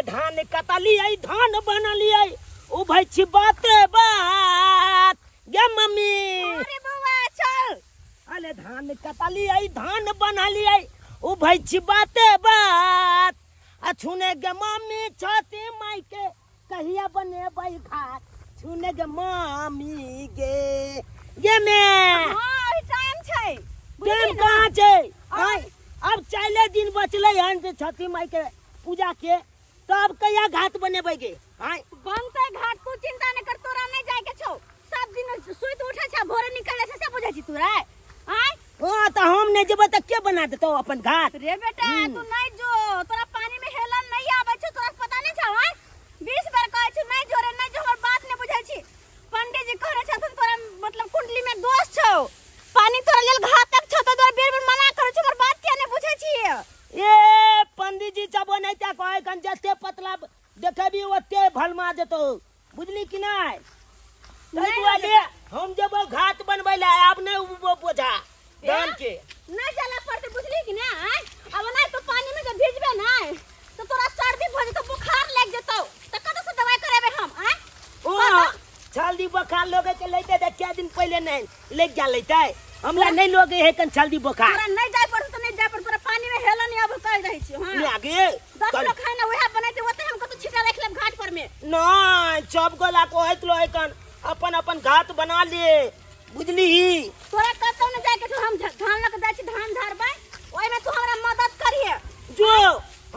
धान कटलियै धान बनलियै उभै छी बाते बात गे मम्मी। अरे बौआ चल। अरे धान कटलियै धान बनलियै उभै छी बाते बात आ छुने गे मम्मी छती माई के कहिया बनेबै घाट छुने गे मम्मी गे गे मे। हाँ अभी टाइम छै। टाइम कहाँ छै? आय, अब चाइले दिन बचलै हन जे छठी माई के पूजा के, तब कहिया घाट बनेबै गे? आय बनतै घाट, तू चिंता नहीं कर, तोरा नहीं जाय के छौ। सब दिन सुति उठै छै भोरे निकल जाइ छै से बुझै छी तू रे? आय हाँ त हम नहीं जेबै त के बना देतौ अपन घाट? रे बेटा तू नहीं जो, तोरा पानी में हेलन नहीं आबै छौ, तोरा पता नहीं छौ? आय 20 बेर कहै छी नहीं जो रे नहीं जो, हमर बात नहीं बुझै छी। पंडित जी कहने छथुन तोरा मतलब कुंडली में दोष छौ, पानी तोरा लेल घातक छौ, त तोरा बेर बेर मना करै छौ, हमर बात किया नहीं बुझै छी? ए पंडित जी जब नहीं ता कहै कन जते पतला देखेबी ओते भलमा जेतौ, बुझली कि नहीं? ताहि दुआरे हम जेबै घाट बनबै लए, आब नहि उबो बोझा धान के नहीं जाला पड़ते, बुझली कि नहीं? आय अब नहीं तो पानी में जब भिजबे नहीं तो तोरा सर्दी भ जेतौ, बुखार लागि जेतौ, त कतौ से दवाई करेबे हम? आय ओ छल्दी बोखार लोगे के लेते त क्या दिन पहले नहीं लग जा लेते, हमरा नहीं लोगे है कन छल्दी बोखार। तोरा नहीं जाय पड़त त नहीं जाय पड़त, तोरा पानी में हेलन नहीं अब कह रहै छी। हां आगे 10 लोग खाना वएह बनैते ओते हम कतौ छिटा राखि लेब घाट पर में। नहीं सब गोला को होइत लो कन अपन अपन घाट बना ले, बुझली ही? तोरा कतौ न जाय के छौ, हम धान लग जाय छी धान झाड़बै, ओइ में तू हमरा मदद करिहे। जो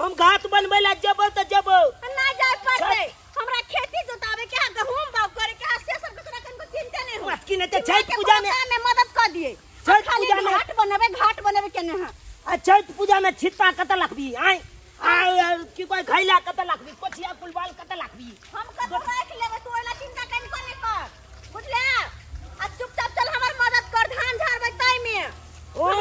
हम घाट बनबै ला जेबौ त जेबौ। नहीं जाय पड़तै, हमरा खेती जोतावे के है, गहूम बाग करे के है, से सब के तोरा कनको चिंता नहीं हो। की नहीं त छठ पूजा में में मदद कर दिए। छठ खाली पूजा में घाट बनबे, घाट बनबे केने है। आ छठ पूजा में छिट्टा कत लखबी? आय आय की कोई घैला कत लखबी? कोठिया कुलबाल कत लखबी? हम कत राख लेबे, तू ओला चिंता कनको नहीं कर, बुझले? आ चुपचाप चल हमर मदद कर, धान झाड़बे ताई में। ओ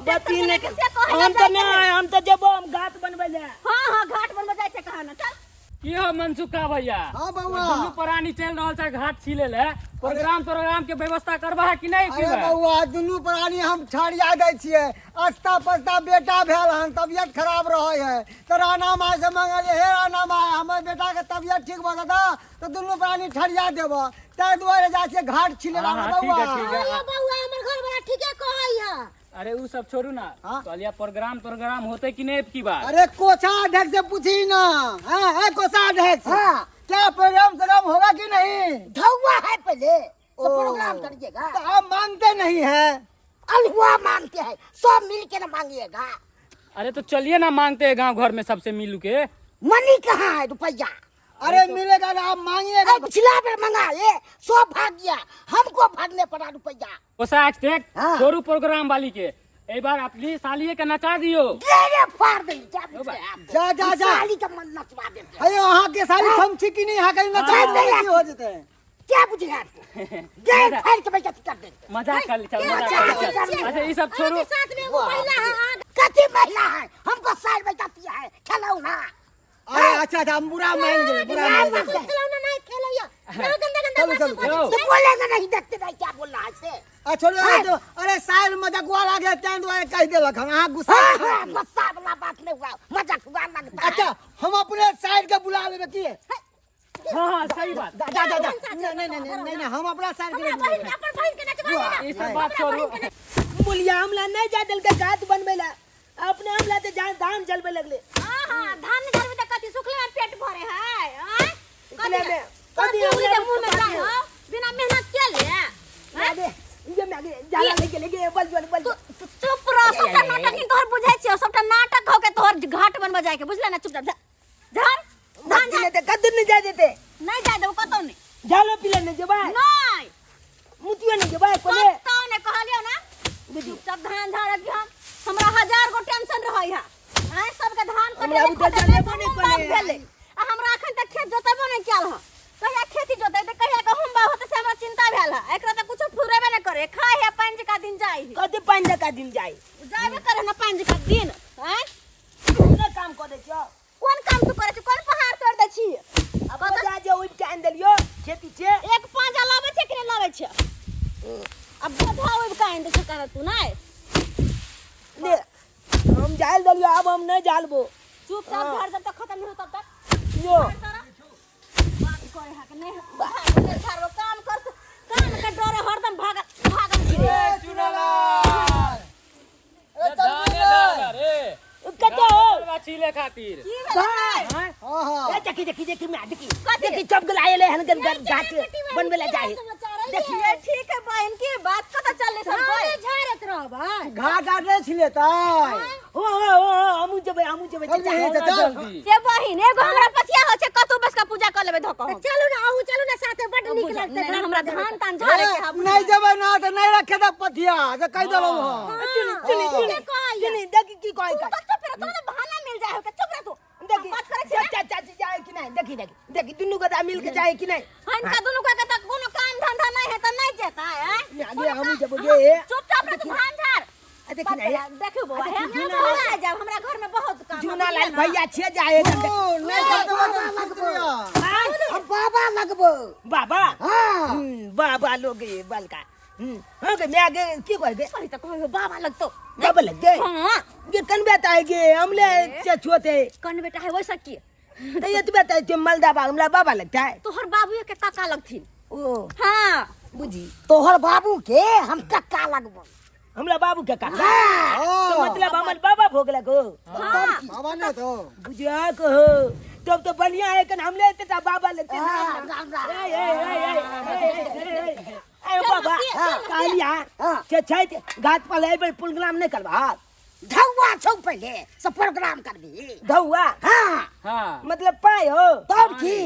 बती ने हम त नहीं, हम त जेबो हम घाट बनबै ले। हां हां घाट बनबै जाय छै कहा ना चल। की हो मनसुखा भैया? हाँ बउआ। दुनू प्राणी चल रहल छै घाट छीले ले, प्रोग्राम प्रोग्राम के व्यवस्था करबा है कि नहीं? अरे बउआ दुनू प्राणी हम छड़िया दै छियै, अस्ता पस्ता बेटा भेल हन, तबियत खराब रहै है त राणा माय से मंगलियै, हे राणा माय हमर बेटा के तबियत ठीक भऽ जेतै त दुनू प्राणी ठरिया देबऽ, ताहि दुआरे जाइ छियै घाट छीले ला। हाँ, बउआ। ठीक है, ठीक है। अरे बउआ हमर घर वाला ठीके कहै है। अरे उ सब छोड़ू ना, हाँ? कहलिया प्रोग्राम प्रोग्राम होते कि नहीं की बात? अरे कोसा अध्यक्ष से पूछी ना। हाँ, है कोसा अध्यक्ष? हाँ। क्या प्रोग्राम प्रोग्राम होगा कि नहीं? धौआ है पहले तो ओ। प्रोग्राम करिएगा। तो आप मांगते नहीं है? अलहुआ मांगते हैं, सब मिल के ना मांगिएगा। अरे तो चलिए ना, मांगते हैं गांव घर में सबसे मिल के। मनी कहाँ है रुपया? अरे मिलेगा ना, आप मांगिएगा। अरे पिछला बार मंगा ये सब भाग गया, हमको भागने पड़ा रुपया। कोसा अध्यक्ष, हाँ। छोड़ू प्रोग्राम वाली के, एक बार अपनी सालिए के नचा दियो। दे रे फाड़ दे, जा ओ भाई। जा, जा, जा। साली का मन नचवा देते हैं। अरे वहाँ के साली हम छी कि नहीं, यहाँ के नचा हाँ। देते हो जेते हैं। क्या बुझे आपको? गैर फाड़ के बेइज्जती कर देते। मजाक कर चल, क्या मजाक कर मजाक चल। कर अच्छा ये सब छोड़ो। के साथ में वो महिला है, हाँ। कथी महिला है, हमको साल बेइज्जती है खिलौना। अरे अच्छा अच्छा, हम बुरा मान गए, बुरा मान गए। खिलौना नहीं खेलैया, बड़ा गंदा गंदा चलो, बात चलो, बोले। चलो। तो बोलेगा नहीं, देखते नहीं क्या बोल रहा है से। आ छोड़ो, अरे तो, अरे साल मजाक वाला गया तें दुआरे कह देलक हम, अहाँ गुस्सा हाँ, करै हाँ, छी। गुस्सा वाला बात नहीं हुआ, मजाक हुआ लगता है। अच्छा हम अपने साइड के बुला लेबे की? हाँ हाँ सही बात। जा, जा, जा, जा। नहीं, नहीं, नहीं, नहीं, नहीं, हम अपना साइड के हमरा नहीं बहिन के, अपन बहिन के नचवा देना। ये सब बात छोड़ो। बोलिया हमला नहीं जा देलकै घाट बनबै ला, अपने हमला ते जान धान जलबे लगले। हाँ, हाँ, धान नहीं जलबे त कथी सुखले में पेट भरे है, आँय? सुखले में, कथी कथी उंगली हमला के मुंह में कथी? जाए, हाँ? बिना मेहनत के ले, हाँ? आगे, ये मैं आगे, जाला लेके लेके, बल बल बल। तू चुप रह, सबटा नाटक ही तोहर बुझै छियौ, सबटा नाटक हो के तोहर घाट बनबऽ जाय के, बुझले ना? चुपचाप जा, झाड़, धान झाड़। ते कद्दू नहीं जाय देते। नहीं जाय देबो कतौ नहीं। झालो पीले नहीं जेबै। नहीं। मुतियो नहीं जेबै कोने। कतौ नहीं कहलियौ ना। बुझी। चुपचाप धान झाड़त हम, हमरा हजार गो टेंशन रहै है। आय सबके धान हमरा कटेले, बुते खोटेले, जलेबो नहीं गहूम बाग कोने। भेलै। आ हमरा अखन तक खेत जोतेबो नहीं कयल हँ। कहिया खेती जोतेतै, कहिया गहूम बाग होतै से हमरा चिंता भेल हँ। एकरा तऽ कुछो फुरेबे नहीं करे, खाय है पानि जकाँ दिन जाइ है। कथी पानि जकाँ दिन जाइ? जाबे करे ना पानि जकाँ दिन, आँय? कोन काम करै छियौ? कोन काम तू करै छी? कोन पहाड़ तोड़ दै छी? अब बजा जे उठि के आनि देलियौ खेती छै। एक पांजा लाबै छै कि नहि लाबै छै? अब बोझा उठि के आनि दै छै कहना तू नहि? ले, हम जाल देलियौ, आब हम नहि जालबो। चुपचाप घर जब तक खत्म नहीं हो तब तक। जो बात करे है कि नहीं नहीं झाड़बो काम कर काम के डरे हरदम भागल भागल फिरे। ए चुनालाल, ए चल धाने धार रे कते हो करबा छीले खातिर की भेलै? आँय? हां हां ए देखी देखी देखी मैं देखी कथी? देखी चप गल आएले हन गन गन घाट बनबे ला जाए देखिए ठीक है बहन की बात कत चले सब कोई झाड़त रहबै घाट आर नहीं छिलेतै ओ ओ ओ हमू जेबै हमू जेबै चल चाचा। नहीं चाचा जल्दी से बहिन एगो हमरा पथिया हो छै कतौ बस का पूजा कर लेबै धोको चलू ना अहू चलू ना साथे बड नीक लगतै नहीं, हमरा धान तान झाड़े के हब नहीं जेबै ना तऽ नहीं रखे दे पथिया से कहि देलहुँ हम चुनी चुनी चुनी चुनी देखी की कहै तू का तो चुप रह तोरा बहाना मिल जाए हो के चुप रह तू देखी बात करै छी चाचा चाची जाए कि नहीं देखी देखी देखी दुनू गोटा मिल के जाए कि नहीं हन का दुनू का के त कोनो काम धंधा नहीं है त नहीं जेता है आगे हमू जेबै गे चुपचाप रह तू धान झाड़ आ देखी नहीं देखू बौआ हे झूला हमरा जाब हमरा घर में बहुत काम झूना लाल भैया छे जाए ओ, नहीं करतबै तऽ सुति लिअ। हम बाबा लगबो बाबा हाँ बाबा लोग ये बलका हाँ गे मैं आगे की कह गे सही त कहो बाबा लगतो बाबा लग गए हां ये कन बेटा है गे हमले से छोटे कन बेटा है वैसा की तो ये तो बेटा है मलदा बाबा हमला बाबा लगता है तोहर बाबू के काका लगथिन ओ हां बुझी तोहर बाबू के हम कक्का लगबो हमला बाबू के काका हाँ। तो मतलब हमर बाबा भोगलक हो हां बाबा नहीं तो बुझा को हो तब तो बढ़िया है कन हमले एते बाबा लगते ना राम राम ए ए ए ए ए ए बाबा कहलिया से छै घाट पर एबै प्रोग्राम नहि करबा धौआ छौ पहिले से प्रोग्राम करबी धौआ हाँ हाँ मतलब पाय हो तब की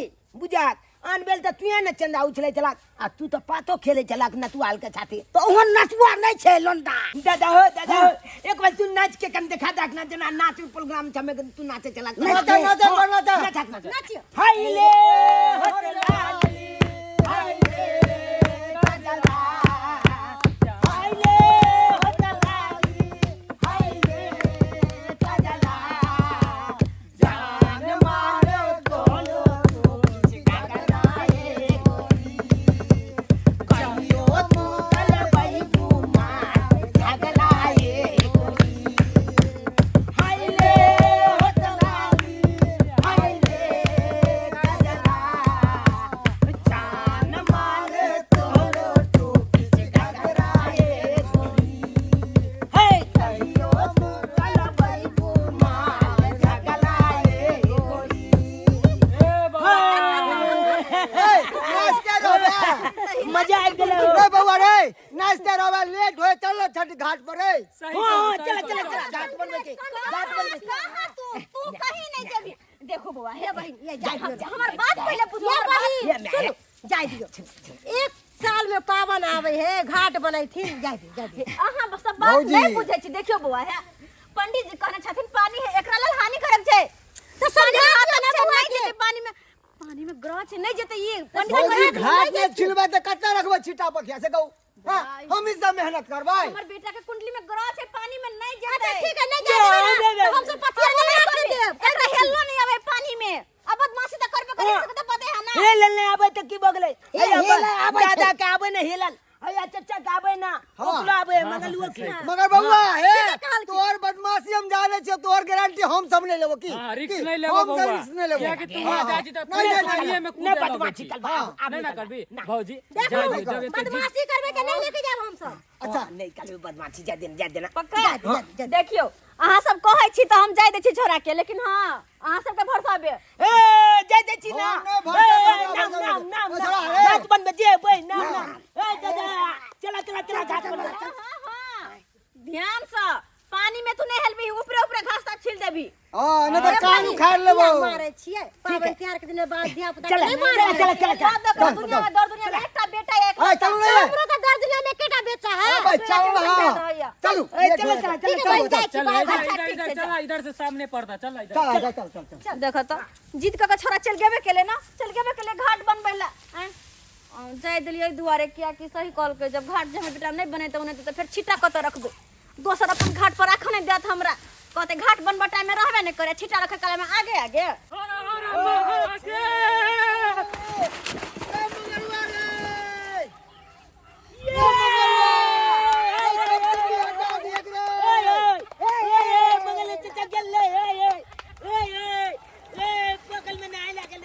बुझा आन बेल तऽ तुए ने चंदा उछलै चलाक आ तू तऽ पातो खेले चलाक नटुआल के छाती तो ओहन नचुआ नहीं छै लोंडा दादा हो दादा हो एक बार तू नाच के कन देखा दाक ना जेना नाच प्रोग्राम छमे तू नाचे चलाक नाचा, नाचा, नाचा। नाचा नाचा नाचियो हाय ले होटलाली हाय ले काजला हाय ले होटलाली हाय ले काजला जान मारो कोलो तू काजला ए गोरी कहियो तू कलबई बुमार झगला ए गोरी हाय ले होटलाली हाय ले काजला जान मारे तोरो टोपी घगरा ए गोरी हे कहियो तू कलबई बुमार झगला ए गोरी ए बाबा ए, नाचते रहबे मजा आबि गेलै रे बौआ रे नाचते रहबे लेट होए चल ना छठ घाट पर रे सही हाँ हाँ कहलू, चला सही चला कहलू। चला घाट बनबै छै घाट बनबै छै कहाँ तू तू कहीं नहीं जेबी देखो बौआ हे बहिन ये जाय दियौ हमर बात पहिले बुझो ये हमर बात बहिन ये मैं- सुनू जाय दियौ एक साल में पावन आवे है घाट बनैथिन जाय दियौ जाय दियौ अहाँ सब बात भौजी। नहीं बुझै छी देखियो बौआ हे पंडित जी कहने छथिन पानी है एकरा लेल हानिकारक छै तो समझा दियौ ना छै बौआ नहीं के जेतै पानी में पानी में ग्रह छै नहीं जेतै ये पंडित जी भौजी कहने घाट में छिलबै तऽ कते रखबै छिटा पथिया से कहू हाँ, हम ई सब मेहनत करबै हमर बेटा के कुंडली में ग्रह छै पानी में नहीं जेतै अच्छा ठीक है नहीं ये, जाय देबै ये, ना तो हम सब पथिया नहीं रख देब एकरा हेललो नहीं आवे पानी में अब बदमाशी त करबे करी से त पते है ना हेलल नहि आबै तऽ की भऽ गेलै हैया हेलल आबै छै। दादा के आबै ने हेलल हैया चचा के आबै ना हाँ। ओकरो आबै मंगलुओ के मगर बौआ हे कहलखिन? तोहर बदमाशी हम जाने छियो तोहर गारंटी हम सब नहीं लेबो की हाँ, रिक्स की? नहीं लेबो हम सब बौआ। रिक्स नहीं लेबो कियाकि तू वहाँ जाइ छी तऽ नहीं, नहीं, पानिये नहीं, में कूदे नहि लगै बदमाशी छी। करबै आब नहीं ना करबी भौजी देखू जाय दियौ, जब एते जिद बदमाशी करबै के नहीं लेके जाब हम सब अच्छा नहि करबै बदमाशी जा देना जा देना पक्का जाय दियौ, जाय दियौ। देखियो अहाँ सब कहै छी त हम जाय दै छी छोरा के लेकिन हां अहाँ सबके भरोसा बे ए जाय दै छी ना हम नहि भरोसा ए, करबै, नाम भरोसा नाम नाम करबै। छोड़ा, रे। घाट बनबै जेबै नाम नाम ए दादा चला चला चला घाट बनबै हाँ, हाँ। ध्यान से पानी में तू नहीं हेलबी ऊपरे ऊपरे घास तक छील देबी हां नहीं तऽ कान उखाड़ लेबो किया मारै छियै पावन तिहार के दिन बाद धिया पुता चला नहीं चला मारै चला चला चला बाप देखो दुनिया में दर दुनिया में एकटा बेटा है ए चलू रे हमरो तो दर दुनिया में एकेटा बेटा है ए चल ना चलू ए चला चला चला ठीक है बहिन, जाइ छी चल बाय इधर बाय। इधर इधर चला इधर से सामने पड़ता चल इधर चल चल चल चल चल देखो तो जीत के छोरा चल गेबे केले ना चल गेबे केले घाट बनबै ला आँय? जाय देलियै दुआरे किया कि सही कहलकै जब घाट जे हमर बेटा नहि बनेतै ओनेतै तऽ फेर छिट्टा कतऽ रखबै दोसर अपन घाट पर राखऽ नहि देत हमरा कहतै घाट बनबऽ टाइममे रहबे नहि करे छिट्टा रखै कालमे आगे आगे हर हर महादेव। ए मंगलवा रे ए मंगलवा रे ए ए ए ए मंगल चचा गेलै ए ए ए ए ए बगल में नहाय लागल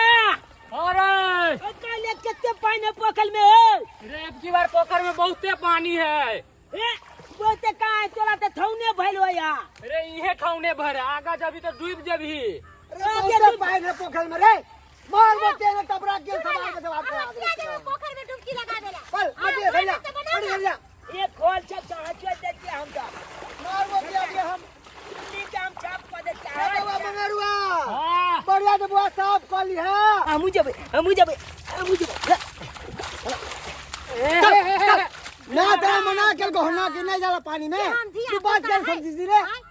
चाचा। अरे काले कते पानी है पोखर में है? रे अब की बार पोखर में बहुते पानी है। ए बहुते कहाँ है? तोरा तो थौने भइल हो या। रे इहे ठौने भर आगा जबी तो डूब जबी। अरे बहुते पानी है पोखर में रे। मार मते ने तबरा के सवाल के जवाब अहाँ किया जेबै पोखर में डुबकी लगा देला? चल मते भैया बड़ी भैया ये खोल छप चढ़ा चल देते हम तो। मार मते अभी हम नीचे हम छाप कर देते ए बउआ मंगरुआ। हां बढ़िया से बुआ साफ कर ली है। हमू जेबै हमू जेबै हमू जेबै। ना तेरा मना के गहना के नहीं जाला पानी में। हम धिया तू बात पुता कर है। समझी रे। आँय?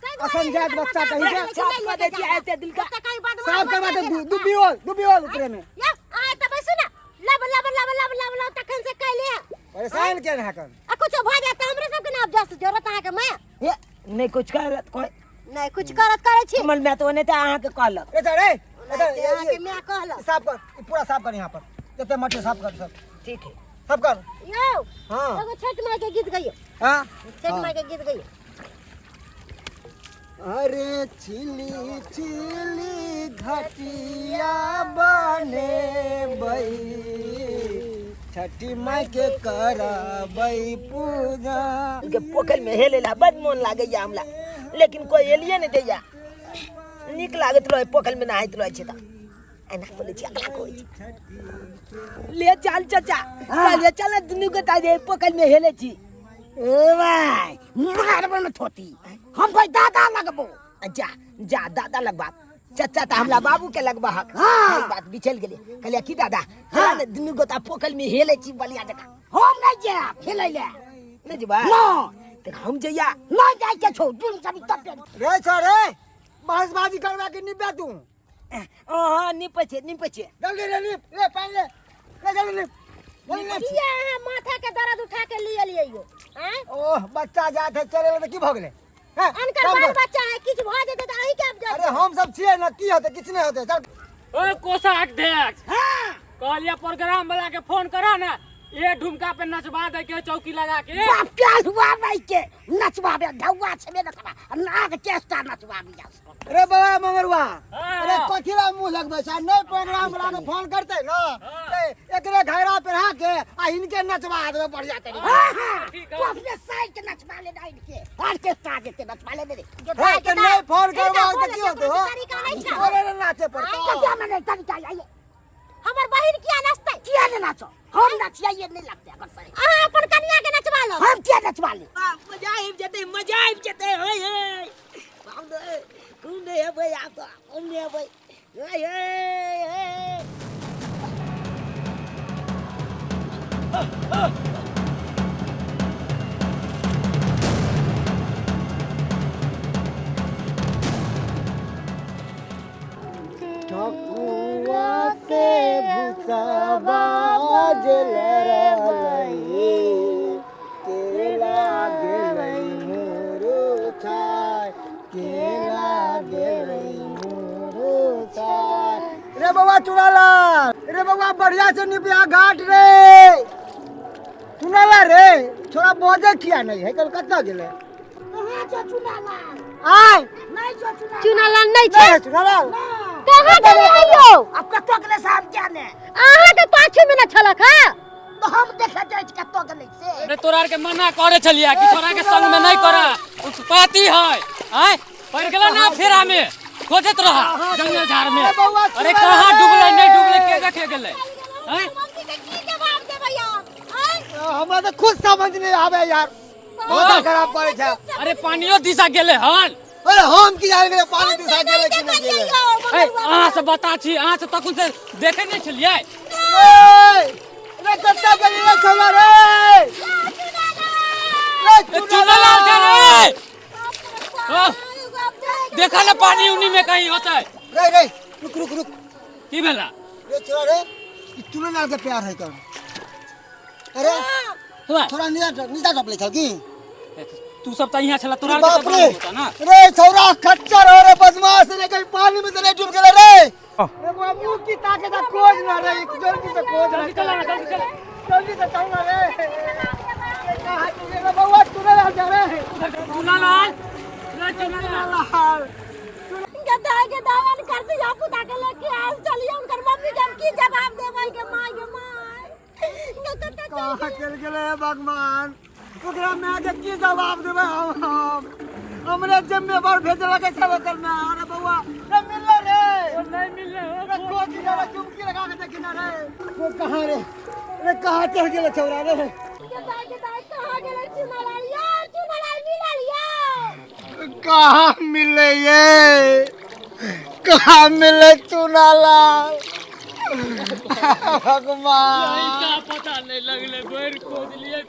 कई दुआरे असमझात हिनकर बच्चा माता कहीं के। बोलै छै, छाप नहि कर लेके देती जाए। है दिल का। तऽ कहीं बदमाश साफ करवा बच्चा दे गेला। डुबियोल डुबियोल उतरे में। यौ, अहाँ तऽ बैसू ने। लब लब लब लब लब लब तखन से कैले। परेशान के ना कर। आ कुछो भऽ जायत तऽ हमरे सबके ने आब जस जरूरत अहाँके माय। ए नहीं कुछ करत कोई। नहि कुछ करत करै छी। हमर माय तो ओने तऽ अहाँके कहलक। ए रे ओनाहिते अहाँके माय कहलक। साफ कर ई पूरा साफ कर यहाँ पर जते मट्टी साफ कर सब। ठीक है सब कर। यौ हाँ। एगो छठ माय के गीत गइयो। हाँ छठ माय के गीत गइयो। अरे चिली चिली घटिया बने बई छठी माई के करबई पूजा। के पोखर में हेले ला बड मोन लागैया हमरा, लेकिन कोई एलिए नहीं दैया। नीक लागत रहे पोखर में नहाइत रहे छै त एना बोलै छी अगला कोई ले चल चाचा चल चल दुनू गोटा जे पोखर में हेले छी। ए भाई मारबो न थोती हम कोई दादा लगबो। जा जा दादा लगबा चाचा त हमरा बाबू के लगबा हक। हाँ। बात बिछल गेलै। कहलियै की दादा चल ने दुनू गोटा पोखर में हेले छी बलिया जकाँ। हम नहीं जायब हेलै ले। नहीं जेबा? न। त हम जइया। न जाइ के छौ दुनू सब तब। रे छौ रे बहसबाजी करबा के निपे तू। हां निपै छै निपै छै। जल्दी रे निप रे पानि ले रे जल्दी निप जल्दी निप। किया अहाँ माथा के दर्द उठा के लिए लियै यो? आँय? ओह बच्चा जात है चले त की भ गेलै? हैं? अनकर काम बाल कर। बच्चा है किछु भ जेतै त अहीं के आब जाय। अरे हम सब छियै न की होतै किछु नहि होतै चल। ओ कोषाध्यक्ष। हां। कहलिया प्रोग्राम वाला के फोन करा ना ये ढुमका पे नचबा दे के चौकी लगा के। बाप क्या हुआ भाई के नचबाबे ढौआ छबे नचबा नाग चेष्टा नचबाबी जा। रे बाबा मंगरुआ हाँ। अरे कथिला मुंह लगबै छै नहीं प्रोग्राम वाला के फोन करते न ते एकरे घरा पेढ़ा के आ इनके नचबा देबै बढ़िया तरीका। हां हां ठीक है। तू अपने साइड के नचबा ले ना इनके ऑर्केस्ट्रा देते नचबा ले रे। हे, ते नहीं फोन करबा त की होतै हो? तरीका नहीं छै। बोले ने नाचे पड़तौ। कथिया में नहीं तरीका आइए। हमर बहिन किया नाचतै? किया ने नाचो? हम नाचियै नहीं लगतै अगर सही। अहाँ अपन कनिया के नचबा लो। हम किया नचबा ली? मजा आबि जेतै मजा आबि जेतै। होय होय बाप रे कोन नहि हेबै आब तऽ कोन नहि हेबै। होय होय होय। ठकुआ के भुसबा जल रहलै केला गेलै मुरुछाय केला गेलै मुरुछाय। रे बउआ चुनालाल रे बउआ बढ़िया से निपिया घाट रे चुनाला रे छोरा बजे किया नहीं है कल कतऽ गेलै? कहाँ छौ चुनालाल? आय नहीं छौ चुनालाल। चुनालाल नहीं छै? नहीं चुनालाल। कहाँ गेलै यौ? अब कतऽ गेलै से हम जाने। अहाँ के पाछू में न छलक हँ? तो हम देखे जाइ छी कतऽ गेलै से। अरे तोरा आर के मना करे छलिया कि छोरा के संग में नहीं करा उत्पाती है। आय पड़ गेला ना फेरा में खोजत रहा जंगल झाड़ में। अरे कहाँ डूबले नहीं डूबले के देखे गेलै? आय मम्मी के की जवाब देबै हम? आय हमरा तऽ खुद समझ नहीं आवे यार माथा खराब करे छै। अरे पानियो दिशा गेलै हन। अरे हम की जान गेलै पानी दिशा गेलै कि नहीं गेलै? ए अहाँ से बता छी अहाँ से तखन से देखे नहीं छलियै। ए रे कत्ता गेलै रे छौड़ा रे? रे चुनालाल छै रे। देखा ना पानी उनी में कहीं होता है। रे रे रुक रुक रुक की भेला? रे छोरा रे ई चुनालाल के प्यार है कर। अरे थोड़ा नीचा नीचा टपले छल की? तू सब त यहाँ छला तोरा बाप रे होता ना। रे छौड़ा खच्चर हो रे बदमाश रे कहीं पानी में तो नहीं डूब गेलै रे। रे बाबू की ताके त खोज ना रे जल्दी से खोज ना। जल्दी चला ना जल्दी चला जल्दी से चल ना रे। कहां डूब गेलै बउआ? चुनालाल जा रे। चुनालाल रे चुनालाल। गे गे दाय गे दाय अनकर धिया पुता के लेके आयल चलिए उनकर मम्मी के हम की जवाब देबै गे माय गे माय गे कतऽ चलि कहाँ चलि गेलै हे भगवान ओकरा माय के की जवाब देबै हम हमरे जिम्मेवार भेजलक छै ओकर माय अरे बौआ रे मिललै रे नहीं मिलले रे खोज रे चुमकी लगा के देखी ना रे वो कहाँ रे रे कहाँ चल गेलै छौड़ा रे गे दाय गे दाय कहाँ गेलै चुनालाल यौ चुनालाल मिलल यौ कहाँ मिले ये कहाँ मिले चुनालाल भगवान का पता नहीं लगले भरि खोज लिए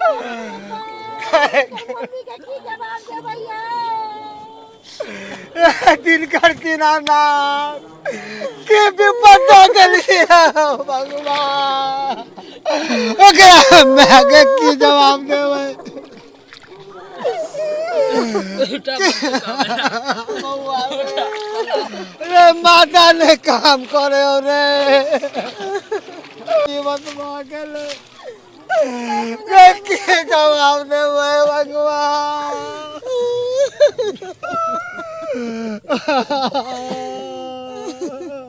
मम्मी के की जवाब देबै यौ दिनकर दीनानाथ के विपद हो गेलियै भगवान ओकरा माय के की जवाब देबै रे माता ने काम करे हो रे जीवन भऽ गेलै रे की जवाब देबै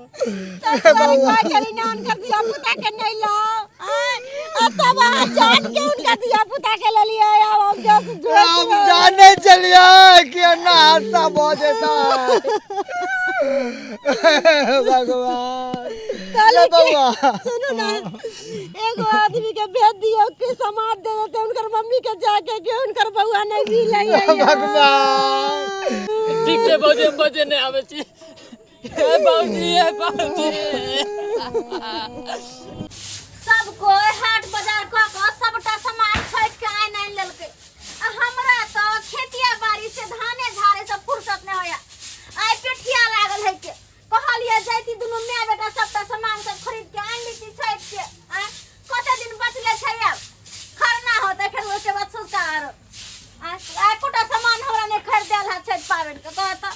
भगवान चली ना उनकर धिया पुता के नहीं लाओ अब तब अहाँ जान के उनका धिया पुता के ले लिया आब हम जस हम जाने चलिए कि अन्ना हादसा भऽ जेता भगवान कहली रे कि बौआ सुनू ना एगो आदमी के भेज दियो कि समाज दे देते उनकर मम्मी के जाके कि उनकर बउआ नहीं मिले भगवान ठीक छै भौजी हम बजे नहि आबै छी हे भौजी हे भौजी सब कोई हाट बाजार कऽ कऽ सबटा सामान छठि के आनि आनि लेलकै आ हमरा तऽ खेतिया बाड़ी से धाने झाड़े से फुर्सत नहि होया आइ पेठिया लागल है के कहलियै जैती दुनू माय बेटा सबटा सामान सब खरीद के आनि लेती छठि के आँय कते दिन बचले छै आब खरना होतै फेर ओहिके बाद सुस्ता आरो आँय एकोटा सामान हमरा नहि खरीद देल है छठि पाबनि के कहत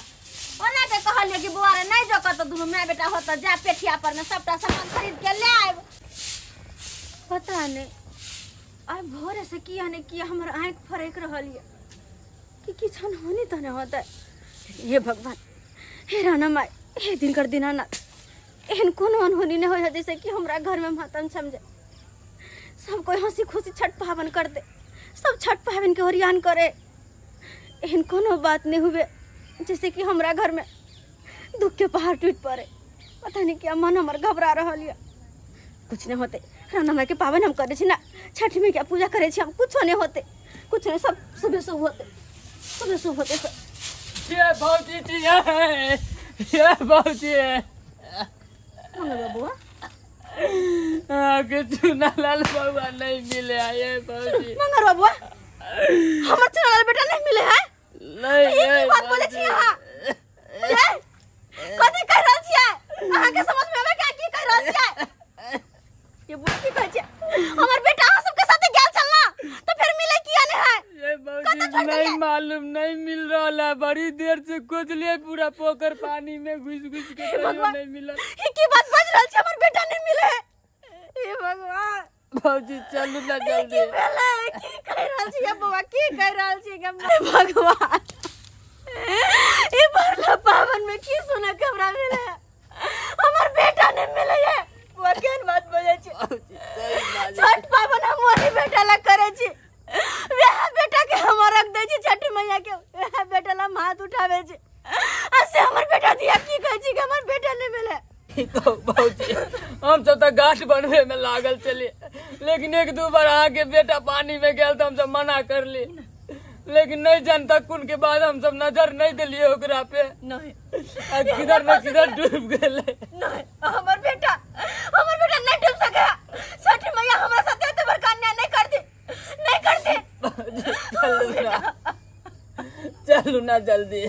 ओना के कहलियै कि बौआ रे नहि जो कतौ दुनू माय बेटा होतऽ जा पेठिया पर मे सबटा सामान खरीद के ले आयब पता नहि आइ भोरे से किया ने किया हमर आँखि फड़कि रहल यऽ कि किछु अनहोनी तऽ नहि होतै हे भगवान हे राना माय हे दिनकर दीनानाथ एहन कोनो अनहोनी नहि होइ जैसे कि हमरा घरमे मातम छम जाए सब कोई हंसी खुशी छठ पावन करते सब छठ पावन के ओरियान करे एहन कोनो बात नहीं हुए जैसे कि हमरा घर में दुख के पहाड़ टूट पड़े पता नहीं क्या मन हमर घबरा रहल यऽ कुछ नहीं होते राना माई के पावन हम करे छी ना छठ में क्या पूजा करे छी हम कुछो नहीं होते कुछ नहीं सब सुबह सुबह होते सुबह सुबह होते सब ये भौजी जी ये ये भौजी मंगल बबुआ के चुनालाल बउआ नहीं मिले ये भौजी मंगल बबुआ हमर चुनालाल बेटा नहीं मिले है नहीं ई की नहीं बात बोले छी अहाँ ये कथी कह रहल छियै अहाँ के समझ में आवे क्या की कह रहल छियै ये बुढ़ी की कहै छियै हमर बेटा अहाँ सबके साथे गेल छल ना तो फिर मिले किया नहीं है ये भौजी कतऽ छोड़ नहीं देलियै? मालूम नहीं मिल रहा है बड़ी देर से खोज लिए पूरा पोखर पानी में घुस घुस के हे तैयो भगवान नहीं मिला ई की बात बज रहल छै हमर बेटा नहीं मिले है हे भगवान भौजी चलू ना ई की जल्दी भेलै की कहि रहल छियै बौआ की कहि रहल छियै गे हे भगवान ई बरला पावन में की सुनऽ के हमरा मिले हमर बेटा नहीं मिले है बौआ केहन बात बजै छी छठ पावन हम वही बेटा ला करै छी वएह बेटा के हम अर्घ दै छी छठ मैया के वएह बेटा ला हम हाथ उठाबै छी आ से हमर बेटा दिया की कहै छी कि हमर बेटा नहीं मिले की कहू भौजी हम सब तऽ गाछ बनबे में लागल छलियै लेकिन एक दू बार अहाँके बेटा पानी में गेल तऽ हमसब मना करली लेकिन नहीं जानता कुन के बाद हम सब नजर नहीं दिलिए ओकरा पे नहीं आ किधर न किधर डूब गेलै नहीं हमर बेटा हमर बेटा नहीं डूब सके छठी मैया हमरा साथे एते बड़का अन्याय नहीं करती नहीं करती चलू ना चलू ना जल्दी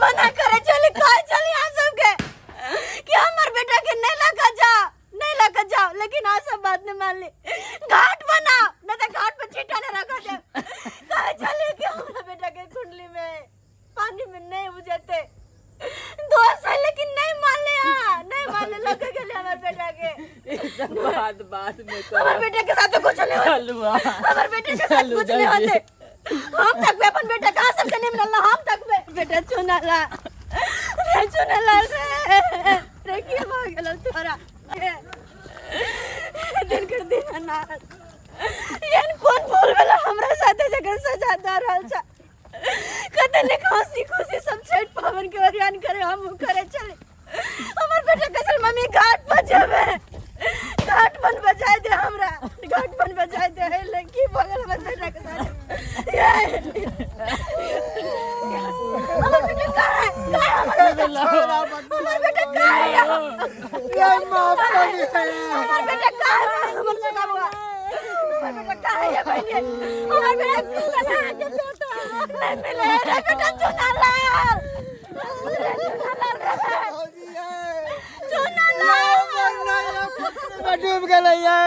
मना करे चली कहे चली अहाँ सबके कि हमर बेटा के नहीं लगा जाओ नहीं लगा जाओ लेकिन अहाँ सब बात नहीं मान ली घाट बनाओ नहीं तो घाट पे छींटा नहीं रखा जाए कहे चली कि हमरा बेटा के कुंडली में पानी में नहीं बुझते दोस्त है लेकिन नहीं मान ले अहाँ नहीं मान ले लगे गेले हमर बेटा के ई सब बात बाद में हमर करब बेटा के साथ तो कुछ नहीं होते चलू अहाँ। हमर बेटे के साथ चलू कुछ नहीं जल्दी। होते हम तक भी अपन बेटा कहाँ सबके नहीं मिलल हम तक भी बेटा चुनाला रे चुनलाल रे रे की भऽ गेलौ तोरा दिन कर दिन अनाथ एहन कोन भूल भेल हमरा साथे जकर सजा दऽ रहल छ कते नीक हंसी खुशी सब छठि पाबनि के ओरियान करे हमहूँ करे छली हमर बेटा कहै छल मम्मी घाट पर जेबै घाट बनबे जाय दे हमरा घाट बनबे जाय दे हे ले की भऽ गेल हमर बेटा के साथे ये हमर बेटा कहाँ है कहाँ है हमर बेटा हमर बेटा कहाँ है ये माफ कर दिए हमर बेटा कहाँ है हमर बेटा बउआ हमर बेटा कहाँ है बहिनी हमर बेटा कहाँ के छोटा नहीं मिले रे बेटा चुना लाल रे चुना लाल रे भौजी ये चुना लाल डूब गेलै ये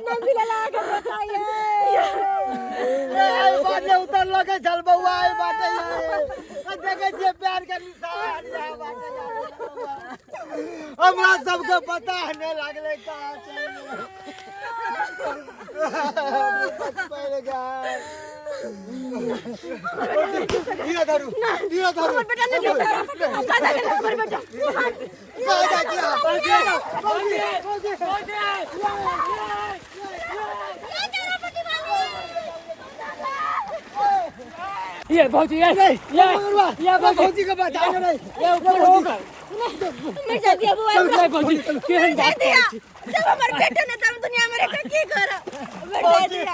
नहीं मिले के बेटा ये ए बाटे उतर लगे चल बउआ ए बाटे ये देखे छियै प्यार के निशान यहाँ बाटे हमरा सबके पता नहि लागलै कहाँ चलि गेलै। पड़ि गेल। धीरे धरू धीरे धरू हमर बेटा नहीं डूबे कहाँ गेल हमर बेटा कहाँ जाइ छी अहाँ? भौजी, भौजी, ये भौजी ये ये ये भौजी भौजी के बचा के नहीं ये ऊपर हो गए मर जा दिया बुआ ये भौजी केहन जा बात दिया जब हमर बेटा ने तब दुनिया में रख की कर मर जा दिया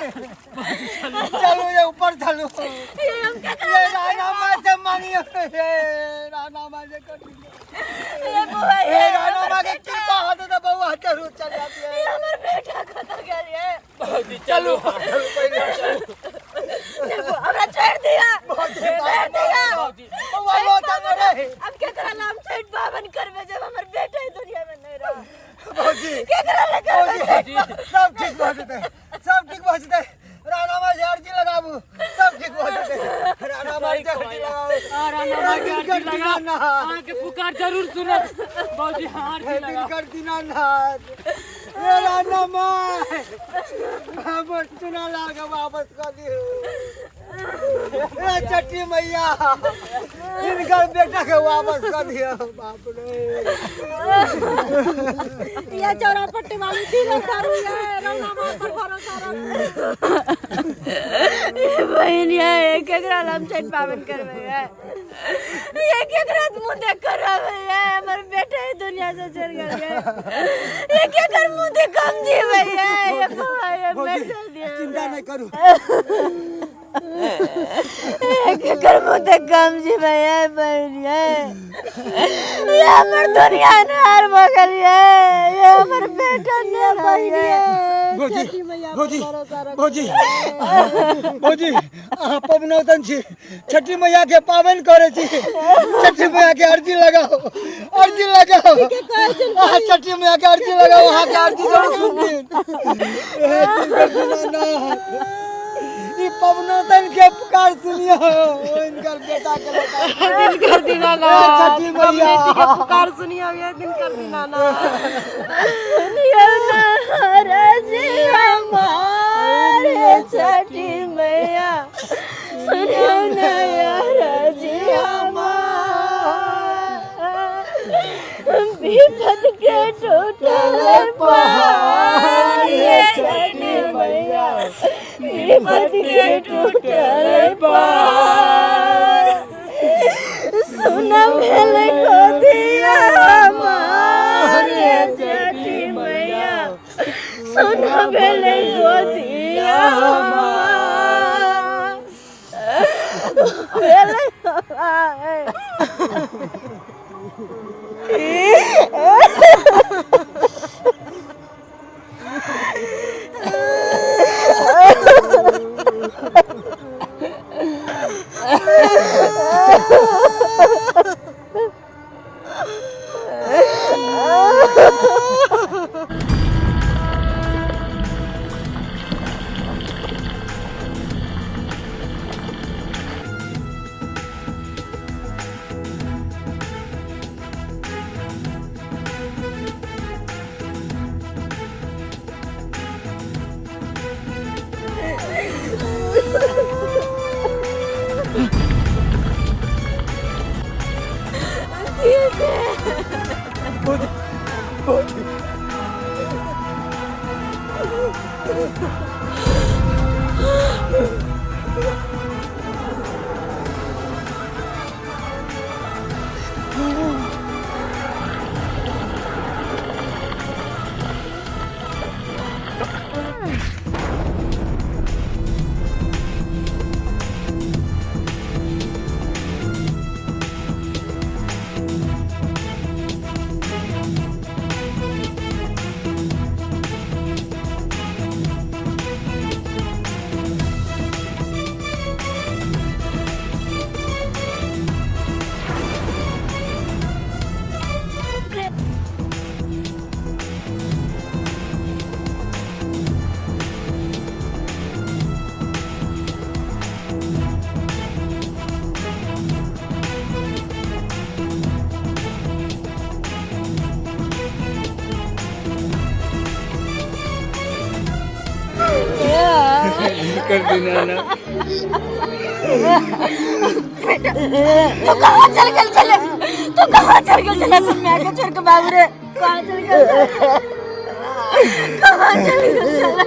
चलू ये ऊपर चलू ये हम क्या ये राणा माँ से मांगियो ये राणा माँ से कर ये बुआ ये ये राणा माँ के कृपा होते तो बउआ जरूर चल जाती है ये हमर बेटा कतऽ गेल ये भौजी चलू देखो हमरा छोड़ दिया छोड़ दिया भौजी बउआ लोटा में रहे अब केकरा नाम छठ पावन करबे जब हमर बेटा ही दुनिया में नहीं रहा भौजी केकरा ले करबे भौजी सब ठीक भऽ जेतै सब ठीक भऽ जेतै राणा माँ से अर्जी लगाबू सब ठीक भऽ जेतै राणा माँ से अर्जी लगाबू आ राणा माँ के दिनकर अर्जी लगा दीनानाथ। अहाँ के पुकार जरूर सुनत भौजी हाँ अर्जी लगा दिनकर दीनानाथ हे राणा माँ हमर चुना लाल के वापस कऽ दियौ हे चट्टी मैया हिनकर बेटा के वापस कऽ दियौ बाप रे ये चौरा पट्टी वाली दिल दारू ये रौना माँ पर भरोसा रख ये बहन ये केकरा नाम छठ पावन करबे ये ये केकरा मुंह देख कर रहबे ये हमर बेटा ही दुनिया से चल गेल ये ये केकर मुंह देख कम जीवे ये ये बउआ ये मर दिया चिंता नहीं करू ये केकर मुंह देख कम जीवे ये बहन ये ये हमर दुनिया अन्हार भऽ गेल ये ये हमर बेटा ने बहन ये भौजी भौजी भौजी भौजी अहाँ पबनौतन छी छठी मैया के पाबनि करै छी छठी मैया के अर्जी लगाओ अर्जी लगाओ अहाँ छठी मैया के अर्जी लगाओ अहाँ के अर्जी जरूर सुनथिन हे दिनकर दीनानाथ ई पबनौतन के पुकार सुनियो इनकर बेटा के बताओ दिनकर दीनानाथ छठी मैया पुकार सुनियो ये दिनकर दीनानाथ सुनियो ना राजी हमारे छठी मैया सुनियो ना राजी हमार विपद के टूटल पहाड़ ये छठी मैया विपद के टूटल पहाड़ सुन भेल गोदिया हमारे छठी मैया सुन भेल गोदिया हमार भेल हमार। दिनकर दीनानाथ। तू कहाँ चल गेल छले? तू कहाँ चल गेल छले अपन माय के छोड़ के बाबू रे? कहाँ चल गेल छले? कहाँ चल गेल छले?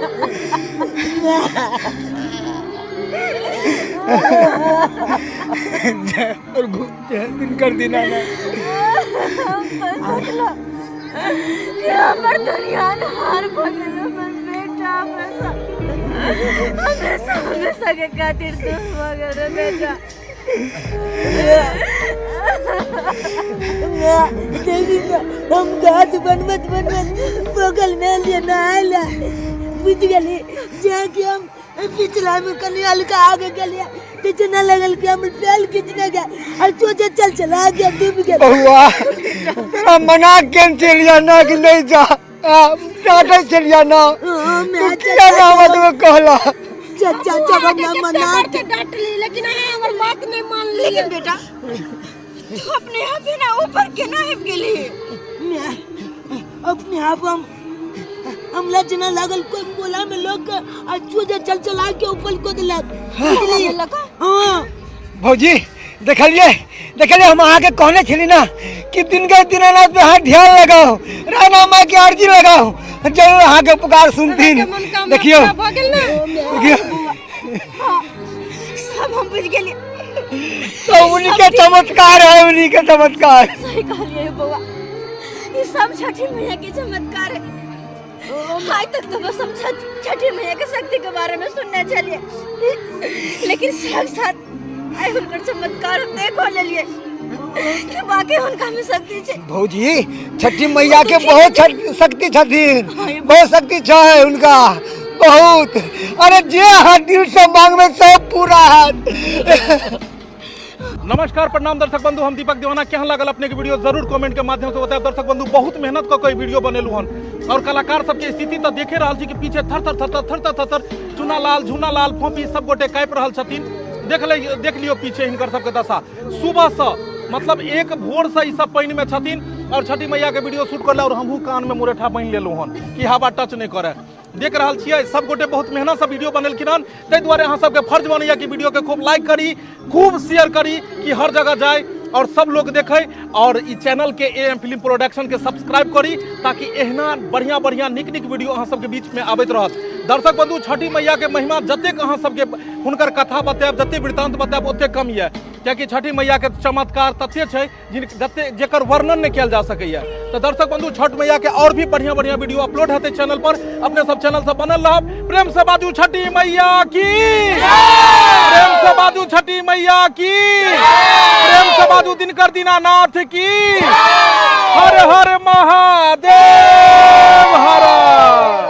जय प्रभु, जय दिनकर दीनानाथ। हम तो सोचलो कि हमर दुनिया हार भऽ गेल, हमर बेटा हमेशा हमेशा हमेशा के खातिर दुख भऽ गेल रे बेटा। देखी ना, हम गाछ बनबैत बनबैत बगल में लिए नहाय ला बुझ गेली, जे कि हम पिछला में कनी हल्का आगे गेलिए तो जेना लगल कि हम पैर खींचने गए और सोचे चल चल आगे डूब गेल। बउआ तेरा मना केन चलिया ना कि नहीं जा, डांटे चलिया ना, तू किया ना मतलब कहला। चाचा चाचा मना के डांटली, लेकिन अहाँ हमर बात नहीं मानली। लेकिन बेटा तू अपने आप ही ना ऊपर केना आबि गेली? मैं अपने आप हमला जना लागल कोई बोला में लोग आ चूजे चल चला के ऊपर को दिलक। बुझलिए? हाँ। भौजी देखलिए, देखलिए हम अहाँ के कहने छली ना कि दिन के दीनानाथ पे अहाँ ध्यान लगाओ, राणा माँ के अर्जी लगाओ, जरूर अहाँ के पुकार सुनथिन। देखियो देखियो सब हम बुझ गेलिए, सब उन्हीं के चमत्कार है, उन्हीं के चमत्कार। सही कहलिए बउआ, ये सब छठी मैया के चमत्कार है। आज तक तो बस हम छठी मैया के शक्ति के बारे में सुनने चलिए, लेकिन साक्षात आइ हुनकर चमत्कार हम देखो लेलिए कि बाकी हुनका में शक्ति छै। भौजी छठी मैया के बहुत शक्ति छथिन, बहुत शक्ति छै हुनका, बहुत। अरे जे अहाँ दिल से मांगबै सब पूरा हैत। नमस्कार प्रणाम दर्शक बंधु, हम दीपक दीवाना। केहन लागल अपने के वीडियो जरूर कमेंट के माध्यम से बताएब। दर्शक बंधु बहुत मेहनत कऽ के वीडियो बनेलु हन और कलाकार सबके स्थिति तऽ देखे रहल छी कि पीछे थर थर थर थर थर थर थर चुनालाल झुनालाल फोपी सब गोटे काँपि रहल छथिन। देख लियो पीछे हिनकर सबके दशा। सुबह से मतलब एक भोर से ई सब पानि में छथिन और छठी मैया के वीडियो शूट करले और हमहूँ कान में मुरेठा बान्हि लेलहुँ हन कि हवा टच नहीं करे। देख रहल छियै सब गोटे बहुत मेहनत से वीडियो बनेलखिन हन, ताहि दुआरे अहाँ सबके फर्ज बनैया कि वीडियो के खूब लाइक करी, खूब शेयर करी कि हर जगह जाए और सब लोग देखे और ई चैनल के ए एम फिल्म प्रोडक्शन के सब्सक्राइब करी ताकि एहना बढ़िया बढ़िया निक निक वीडियो अहाँ सबके बीच में आबैत रहत। दर्शक बंधु छठी मैया के महिमा जतेक अहाँ सबके हुनकर कथा बतायब, जतेक वृत्तांत बतायब ओतेक कम यऽ, कियाकि छठी मैया के चमत्कार तते छै जिन जते जेकर वर्णन नहीं कयल जा सकैया। तो दर्शक बंधु छठ मैया के और भी बढ़िया बढ़िया वीडियो अपलोड हेतै चैनल पर, अपने सब चैनल से बनल रहब। प्रेम से बाजू छठी मैया की, प्रेम से बाजू छठी मैया की, प्रेम से बाजू दिनकर दीनानाथ की। हर हर महादेव हर।